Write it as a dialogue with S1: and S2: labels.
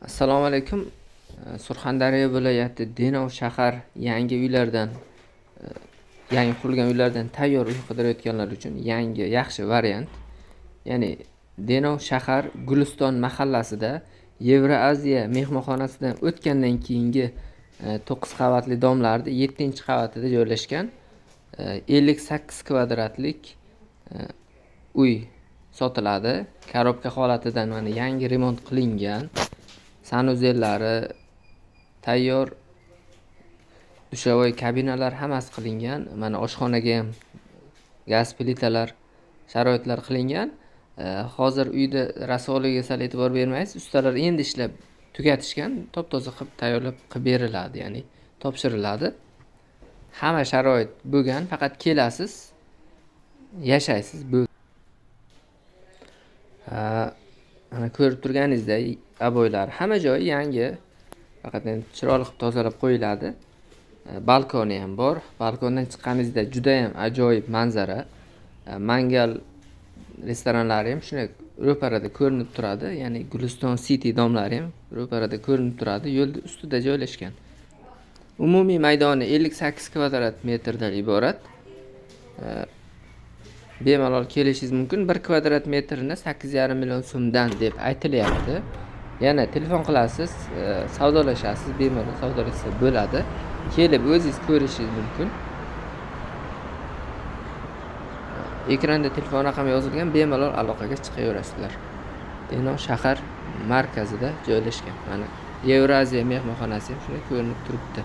S1: Assalomu alaykum. Surxondaryo viloyati Denov shahar yangi uylardan, yangi qurilgan uylardan tayyor uy qidirayotganlar uchun yangi yaxshi variant. Ya'ni Denov shahar Guliston mahallasida Yevroaziya mehmonxonasidan o'tgandan keyingi 9 qavatli domlarda 7-qavatida joylashgan 58 kvadratlik uy sotiladi. Korobka holatidan mana yangi remont qilingan. Sanuzellari tayyor, dushovoy kabinalar hammasi qilingan. Mana oshxonaga ham gaz plitalar, sharoitlar qilingan. Hozir uyda rasvoligiga sal e'tibor bermaysiz. Ustalar endi ishlab tugatishgan, top-toza qilib tayyorlab qilib beriladi, ya'ni topshiriladi. Hamma sharoit bo'lgan, faqat kelasiz, yashaysiz. Bu mana ko'rib turganingizdek oboylar hamma joyi yangi, faqat endi chiroyli qilib tozalab qo'yiladi. Balkoni ham bor. Balkondan chiqqaningizda juda ham ajoyib manzara. Mangal restoranlari ham shunday ro'parada ko'rinib turadi. Ya'ni Guliston City domlari ham ro'parada ko'rinib turadi. Yo'lni ustida joylashgan. Umumiy maydoni 58 kvadrat metrdan iborat. Bemalol kelishingiz mumkin. 1 kvadrat metrini 8,5 million so'mdan deb aytilyapti. Yana telefon qilasiz, savdolashasiz, bemalol savdolashsa bo'ladi. Kelib o'zingiz ko'rishingiz mumkin. Ekranda telefon raqami yozilgan, bemalol aloqaga chiqaverasizlar. Denov shahar markazida joylashgan. Mana Yevroaziya mehmonxonasi ham shunday ko'rinib turibdi.